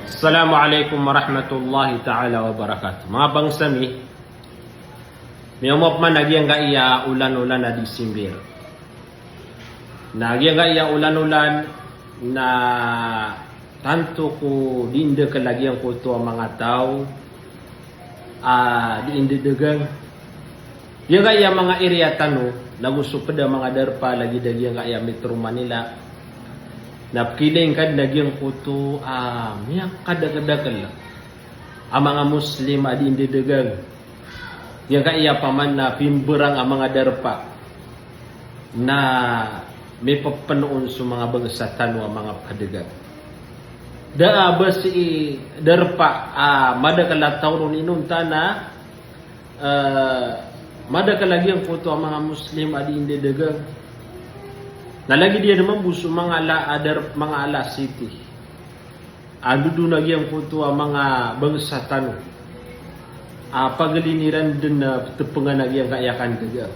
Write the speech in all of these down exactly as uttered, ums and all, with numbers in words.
Assalamu alaikum warahmatullahi ta'ala wabarakatuh. Manga bangsa mi, miyaoma pman a giyangkaya olan-olan a December. Na giyangkaya olan-olan na tanto ko di ndakl a giyangkoto a manga taw a di ndadagang. Giyangkaya manga area tano, nago so pd a manga darpa lagid a giyangkaya Metro Manila, na pkiilay ngka dn a giyangkoto a miyakadakdakl a manga Muslim a di ndadagang. Giyangkaya pman na pimbrang a manga darpa na mippn on so manga bangsa tano a manga padagang. Da a ba sii darpa a madakl a taw ron inonta na, eh, madakl a giyangkoto a manga Muslim a di ndadagang. Na lagid iyan mambo so manga ala a dar-, manga ala city. Ando dn a giyangkoto a manga bangsa tano a pagliniran dn a tpngan a giyangkaya kandagang.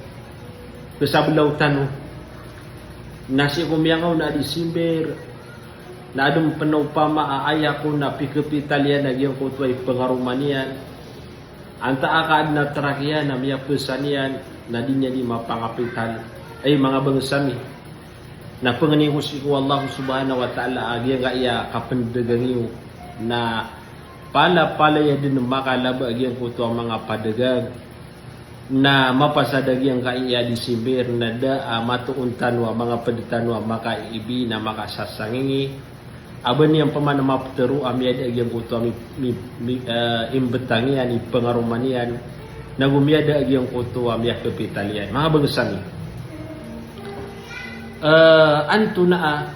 Psablaw tano na sii ko miyangaoona a December, na adn pn a opama a aya ko na pikapital iyan a giyangkoto a ipangaroma niyan. Antaa ka adn a truck iyan a miyapasaan iyan, na di niyan di mapangapital. Ay, manga bangsa mi, na pangnin ko sii ko Allah subhanahu wa ta'ala a giyangkaya kapndagang iyo na palapalaya dn makalaba a giyangkoto a manga padagang. Na mapasad a giyangkaya December na da a matoon tano a manga pd tano a makaibi na makasasangingi. A ba niyan pman maptharoa a miyada a giyangkoto a mi, mi, mi, eh, imbtang iyan, ipangaroma niyan, nago miyada a giyangkoto a miyakapital iyan. Manga bangsa mi, eh, antonaa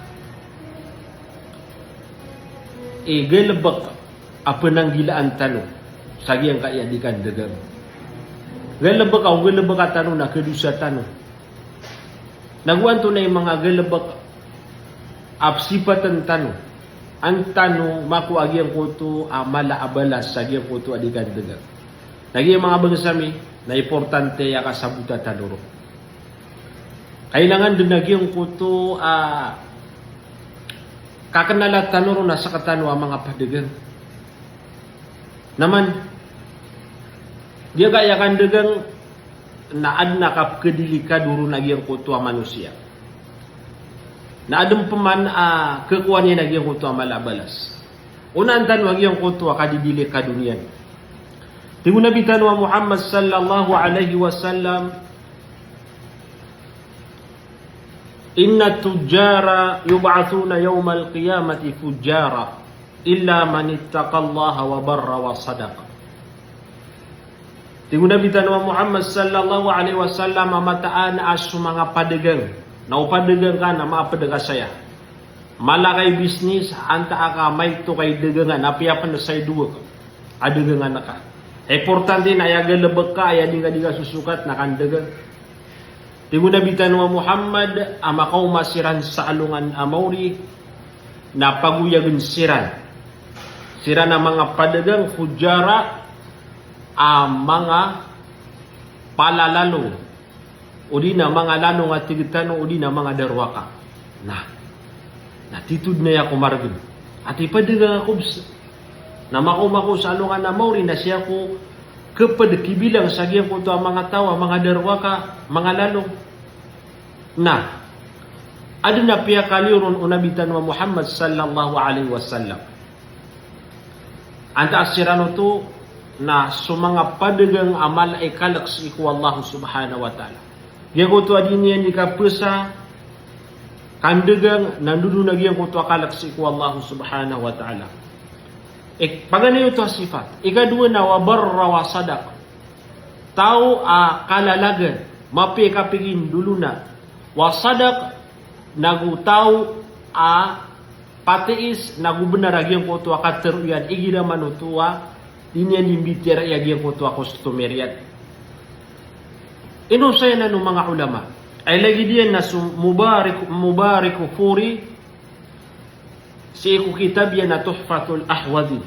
i galbk a pnanggilaan tano sa giyangkaya di kandagang? Galbk a, o galbka tano na kadosa tano. Nago antonaa i manga galbk a psipatn tano, an tano makowa a giyangkoto a mala a balas sa giyangkoto a di kandagang? Na giya manga bangsa mi, na importante a kasabota tano ron. Kailangan dn a giyangkoto a kaknala tano ron a sktano a manga padagang. Na man, giyangkaya kandagang na adn a kapkhadelikado ron a giyangkoto a manosiya. Na adn pman a khakowa niyan a giyangkoto a mala a balas. Onaan tano a giyangkoto a kadidelikado niyan. Tig o Nabi tano a Muhammad sallallahu alaihi wasallam, "Inna tujjara yub'athuna yawmal qiyamati fujjara, illa man ittaqallaha wa barra wa sadaq." Tig o Nabi tano a Muhammad sallallahu alaihi wasallam a mataan a so manga padagang, na o padagang ka na maapd ka saya. Mala ka i business, antaa ka maito ka i dagangan, apiya pn sa i dowk a dagangan ka. Importante na aya galbk ka, aya di ngka di kasosokat na kandagang. Tig o Nabi tano a Muhammad a makaoma siran sa alongan a maori, na pagoyagn siran. Siran a manga padagang, fujjara, a manga palalalong, odi na manga lalong a tig tano, odi na manga darowaka. Na, na titho dn aya ko margn. Ati padagang ako bs. Na makaoma ako sa alongan a maori na sii ako khapd kibilang sa giyangkoto a manga taw a manga darowaka, manga lalong. Na adn a piyakaliyo ron o Nabi tano a Muhammad sallallahu alaihi wasallam. Antaa siran oto na so manga padagang a mala i kalk sii ko Allah subhanahu wa ta'ala. Giyangkoto a di niyan di kapasa kandagang na ndodon a giyangkoto a kalk sii ko Allah subhanahu wa ta'ala. Ik-, paganay oto a sifat. Ikadowa na wa barra wa sadaq. Taw a kalalagan, mapiya i kapikindolona. Wa sadaq, nago taw a patiis, nago bnar a giyangkoto a katharo iyan, igira man oto a di niyan di mbitiyarai a giyangkoto a customer iyan. Ino saya na no manga ulama. Ay lagid iyan na so Mubarak, Mubarakfuri, sii ko kitab iyan a Tuhfatul Ahwazi.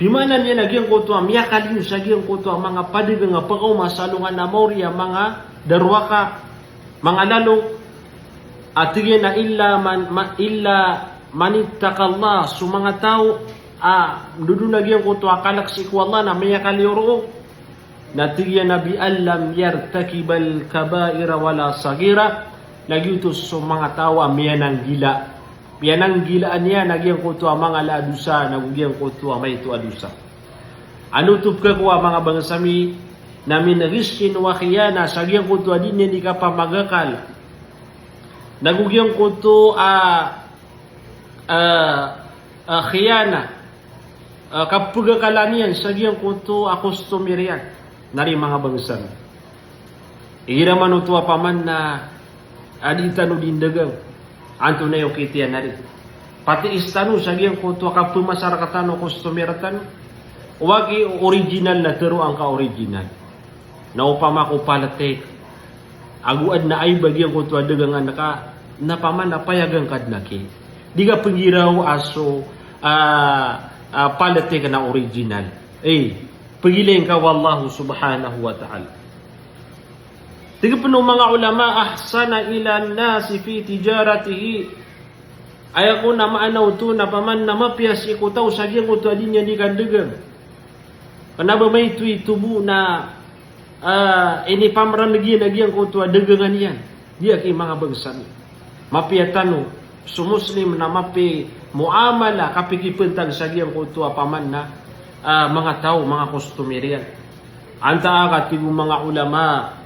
Bimaana niyan a giyangkoto a miyakaliyo sa giyangkoto a manga padagang a pakaoma sa alongan a maori a manga darowaka, manga lalong. A tig iyan a illa man, ma-, illa manittaqallah, so manga taw a, ndodon a giyangkoto a kalk sii ko Allah na miyakaliyo roo. Na tig iyan a bi an lam yartakibal kabaira wala saghira, na giyoto so manga taw a miyananggila. Miyananggilaan iyan a giyangkoto a manga ala a dosa, nago giyangkoto a maito a dosa. Ino oto pkhakowa a manga bangsa mi, na min ghishin wa khiyana, sa giyangkoto a di niyan di kapamagakal. Nago giyangkoto a, a, a khiyana, a, kapagakalan iyan sa giyangkoto a customer iyan. Na ri manga bangsa mi. Igira man oto a paman na a di tano di ndagang, antonaa i okit iyan a di? Patiis tano sa giyangkoto a kapmasa rktano a customer tano. Oway ki original na tharoang ka original. Na opama ko paltik, ago adn a aiba giyangkoto a dagangan ka, na paman na payagan ka dn aki. Di ka pnggiraw a so, a, a, paltik na original. Eh, pagilay ngka o Allah subhanahu wa ta'ala. Tig pn o manga ulama, ahsana ilan nasi fi tijaratihi. Aya kon a maana oto na paman na mapiya sii ko taw sa giyangkoto a di niyan di kandagang. Kna ba maito i tobo na, a, inipamrneg iyan a giyangkoto a dagangan iyan. Di aki manga bangsa mi. Mapiya tano so Muslim na mapiya i muamala, kapikipntag sa giyangkoto a paman na, a, manga taw, manga customer iyan. Antaa ka, tig o manga ulama,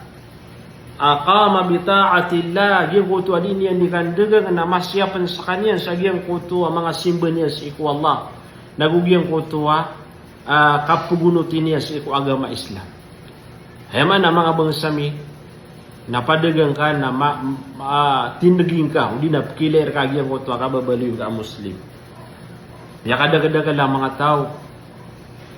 aqama bi ta'atillah, giyangkoto a di niyan di kandagang na masiyapn skaniyan sa giyangkoto a manga simba niyan sii ko Allah, nago giyangkoto a, a, kapgonoti niyan sii ko agama Islam. Aya maana, manga bangsa mi, na padagang ka na ma-, ma-, tindgi ngka, odi na pkilay rka giyangkoto a kababaloy ngka a Muslim. Miyakadakdakl a manga taw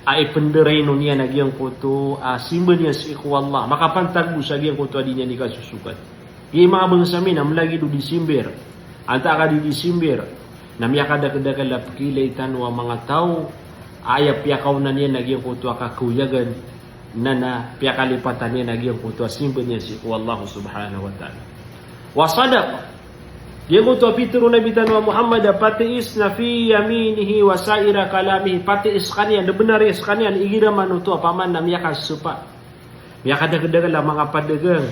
a ipndarainon iyan a giyangkoto a simba niyan sii ko Allah, makapantag bo sa giyangkoto a di niyan di kasosokan. Giya manga bangsa mi na mlagid o December. Antaa ka di December na miyakadakdakl a pkilay tano a manga taw a aya piyakaona niyan a giyangkoto a kakoyagan, na na piyakalipatan iyan a giyangkoto a simba niyan sii ko Allah subhanahu wa ta'ala. Wa sadaq. Giyangkoto a pitharo o Nabi tano a Muhammad a patiis na fi yaminihi wa sa'ira kalamihi. Patiis skaniyan, da bnar i skaniyan igira man oto a paman na miyakasapa. Miyakadakdakl a manga padagang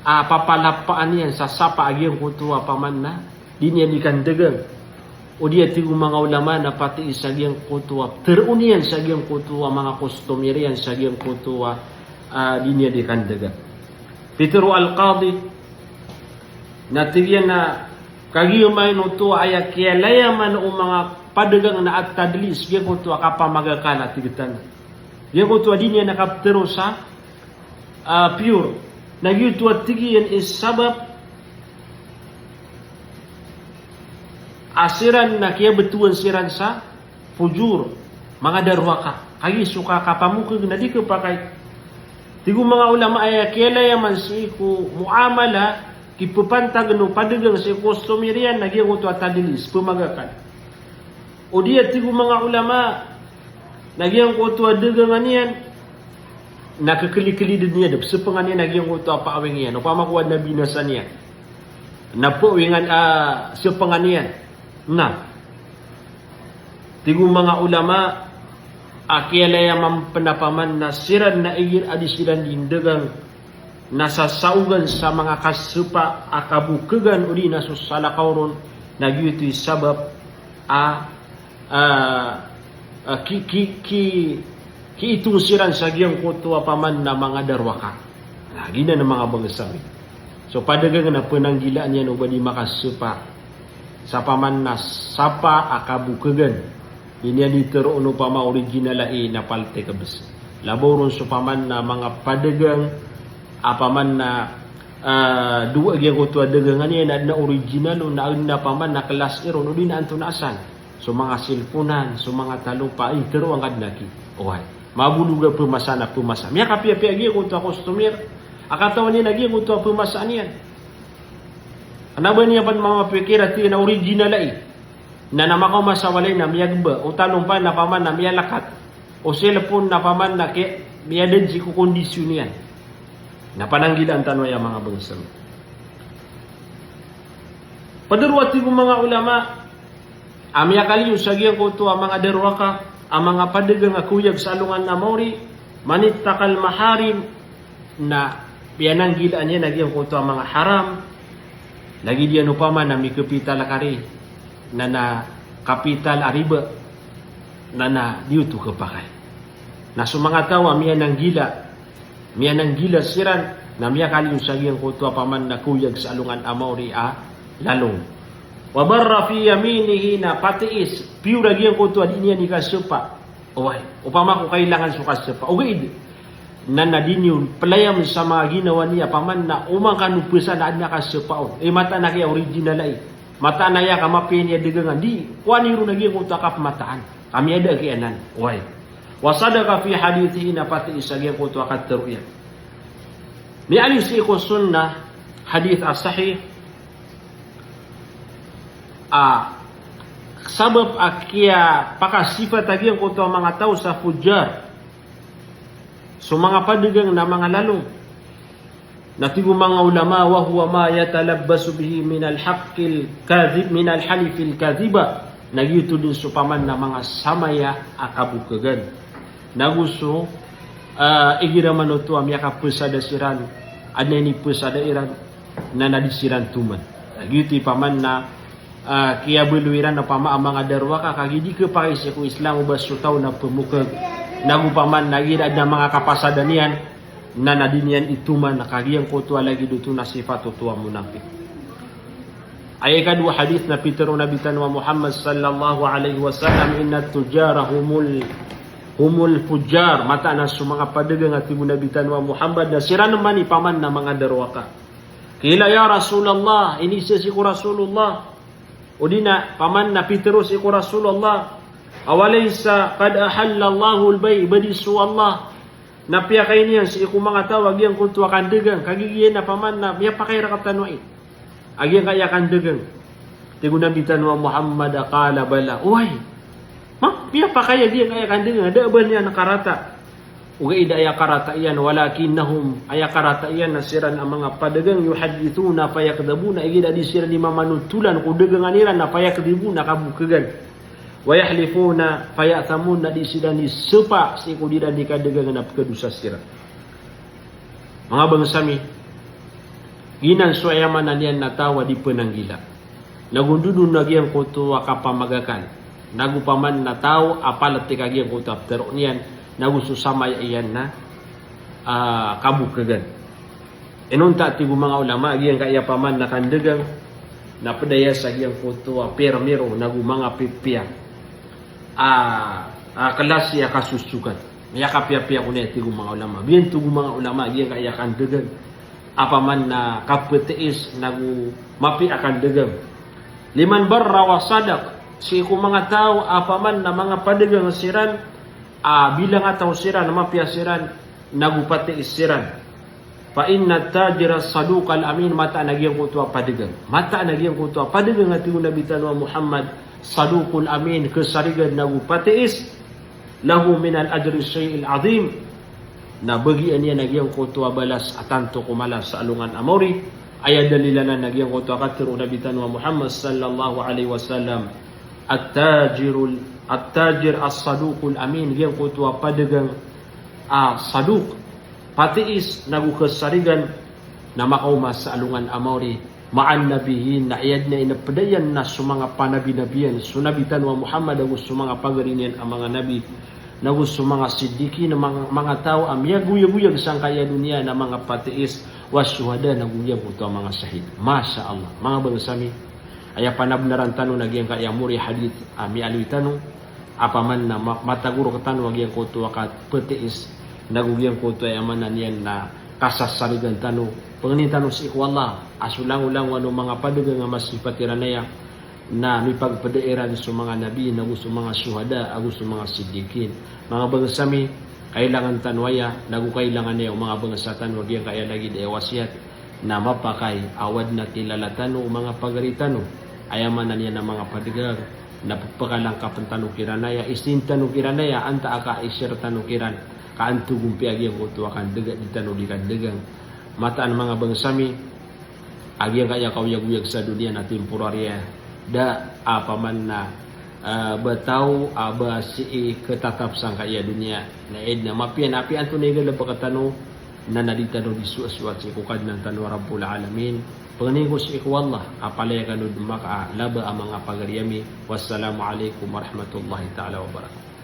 a papalapaan iyan sa sapa a giyangkoto a paman na di niyan di kandagang. Odi a tig o manga ulama na patiis sa giyangkoto a ptharoon iyan sa giyangkoto a manga customer iyan sa giyangkoto a, a, di niyan di kandagang. Pitharo o Al-Qadi na tig iyan a kagiya maana oto a aya kiyalayaman o manga padagang na at-tadlis, giyangkoto a kapamagakal a tig tano. Giyangkoto a di niyan a kaptharo sa, a, pure. Na giyoto a tig iyan i sabap a siran na kiyabtowan siran sa fujur, manga darowaka. Kagiya so ka-, kapamokg na di khapakay. Tig o manga ulama a aya kiyalayaman sii ko muamala, kipapantag o padagang sii ko customer iyan na giyangkoto a tadlis, pamagakal. Odi a tig o manga ulama na giyangkoto a dagangan iyan na kkliklidn iyan, da psapngan iyan a giyangkoto a paawing iyan. Opama ko adn a binasa niyan na paawingan, a, sapngan iyan. Na tig o manga ulama a kiyalayaman pn a paman na siran na igira a di siran di ndagang na sasaogan sa manga kasapa a kabokgan odi na so salakaw ron, na giyoto i sabap a, a, a, ki, ki, ki, kiitong siran sa giyangkoto a paman na manga darowaka. Na giyanan a manga bangsa mi. So padagang na pnanggilaan iyan o ba di makasapa sa paman na sapa a kabokgan. Di niyan di tharoon opama original ai na paltik bs. Labaw ron so paman na manga padagang a paman na, a, dowa giyangkoto a dagangan iyan na adn a original on, na adn a paman na klas iron, odi na antonaa san. So manga silponan, so manga talopa, i tharoa ngka dn aki. Oway. Mabolog a pmasa na pmasa. Miyakapiyapiya giyangkoto a customer a katawan iyan a giyangkoto a pmasa niyan. Kna ba niyan pn mamapikir a tig iyan a original ai. Na na makaoma sa walay na miyagba, o talompa na paman na miyalakat, o cellphone na paman na ki-, miyadadji ko kondisyon iyan. Na pananggilaan tano aya manga bangsa. Pd ron a tig o manga ulama A miyakaliyo sa giyangkoto a manga darowaka, a manga padagang a koyag sa alongan a maori, manittaqal maharim, na piyananggilaan iyan a giyangkoto a manga haram, lagid iyan opama na mikapital ka ri, na na kapital a riba, na na di oto kapakay. Na so manga taw a miyananggila, miyananggila siran, na miyakaliyo sa giyangkoto a paman na koyag sa alongan a maori a lalong. Wa barra fi yaminihi, na patiis, piyor a giyangkoto a di niyan ikasapa. Oway, opama ko kailangan so kasapa. Ogaid na na di niyo pelayam sa manga ginawa niya, paman na oman kano pesan a adn a kasapa on. E, mataan a kiya original ai. Mataan a aya ka mapiya niyan dagangan. Di, kowa niyo ron a giyangkoto a kapemataan. Ka miyada ki anan. Oway. Wa sadaqa fi hadithihi, na patiis a giyangkoto a katero iyan. Miyaaloy sii ko sunnah, hadith a sahih, a sabap a kiyapakasipat a giyangkoto a manga taw sa fujjar, so manga padagang na manga lalong. Na tig o manga ulama, wa huwa ma yatalabbasu bihi minal haqqil kadhib, minal halifil kadhiba. Na giyoto dn so paman na manga samaya a kabokagan. Nago so, ah, igira man oto a miyakapesada siran, adn a inipesada iran, na na di siran toman. Na giyoto i paman na, ah, kiyabaloy iran opama a manga darowaka, ka giya di kapakay sii ko Islam o ba so taw na pemokag. Nago paman na igira adn a manga kapasada niyan, na na di niyan itoman, ka giyangkoto a lagid oto na sipat oto a monapik. Aya ikadowa hadith na pitero o Nabi tano a Muhammad sallallahu alaihi wasallam, inna tujjara humul, humul fujjar. Mataan a so manga padagang a tig o Nabi tano a Muhammad na siran man i paman na manga darowaka. Qila ya Rasulullah, iniiza sii ko Rasulullah. O di na paman na pitero sii ko Rasulullah. Awalaysa qad ahallallahu al-bay', ba di so Allah na piyakaini iyan sii ko manga taw a giyangkoto a kandagang, kagiya giyanan paman na miyapakay rktano ai a giyangkaya kandagang. Tig o Nabi tano a Muhammad a qala bala. Oway. Ma, miyapakay a giyangkaya kandagang, da a ba niyan karata. Ogaid aya karata iyan, walakinnahum, aya karata iyan na siran a manga padagang, yuhaddithuna fayakdhibuna, igira di siran di mamanotolan ko dagangan iran na fayakdhibuna, kabokagan. Wa yahlifuna faya'thamun, na di siran di sapa sii ko di iran di kadagangan na pekadosa siran. Manga bangsa mi, giyanan so aya maana niyan na taw a di penanggila. Nago ndodon a giyangkoto a kapamagakan. Nago paman na taw a paletik a giyangkoto a petero niyan. Nago so samaya iyan na, ah, kabokagan. Inonta, tig o manga ulama, a giyangkaya paman na kandagang na pedaya sa giyangkoto a pirmiro nago manga pipiya a, a klasi a kasosokan. Miyakapiyapiya kon aya, tig o manga ulama. Biyantog o manga ulama a giyangkaya kandagang a paman na kapetiis nago mapiya a kandagang. Liman barra wa sadaq, sii ko manga taw a paman na manga padagang siran, a bilangataw siran, mapiya siran, nago patiis siran. Fa inna tajira saduqal amin, mataan a giyangkoto a padagang. Mataan a giyangkoto a padagang a tig o Nabi tano a Muhammad, saduqul amin, kasarigan nago patiis, lahu minal ajri shay'il azim. Na bagian iyan a giyangkoto a balas a tanto ko mala sa alongan a maori. Aya dalil anan a giyangkoto a katero o Nabi tano a Muhammad sallallahu alaihi wasallam, at-tajirul, at-tajir as-saduqul amin, giyangkoto a padagang a saduq, patiis nago kasarigan, na makaoma sa alongan a maori, ma'an nabiyyin, na aya dn a inipeda iyan na so manga panabinabiyan, so Nabi tano a Muhammad, ago so manga pagari niyan a manga nabi, nago so manga siddiqin, manga, manga taw a miyagoyagoyag sangkaya doniya na manga patiis, was shuhada, nago giyangkoto a manga shahid. Masha Allah. Manga bangsa mi, aya panabnaran tano na giyangkaya maori a hadith a miyaaloy tano, a paman na ma-, matagorok tano a giyangkoto a kapetiis, nago giyangkoto a aya maana niyan na kasasarigan tano. Pangnin tano sii ko Allah a so langolangon o manga padagang a masipat iran aya na mipagpeda iran so manga nabi, nago so manga shuhada, ago so manga siddiqin. Manga bangsa mi, kailangan tano aya, nago kailangan aya o manga bangsa tano a giyangkaya lagid a wasiyat na mapakay a wad na kilala tano o manga pagari tano. Aya maana niyan a manga padagang, na pepakalangkapen tano kiran aya, isin tano kiran aya, antaa ka i-share tano kiran, ka anto gompiya giyangkoto a kandagang, di tano di kandagang. Mataan manga bangsa mi, a giyangkaya kaoyagoyag sa doniya na temporary aya. Da a paman na ah, ba taw a ba sii khatatap sangkai a doniya. Na aya dn a mapiya na apiya antonaa i galbk tano, na na di tano di soasoat sii ko Kadnan tano a Rabbul Alamin. Pangnin ko sii ko Allah a palaya kano dn makalaba a manga pagari ami. Wassalamu alaikum warahmatullahi ta'ala wabarakatuh.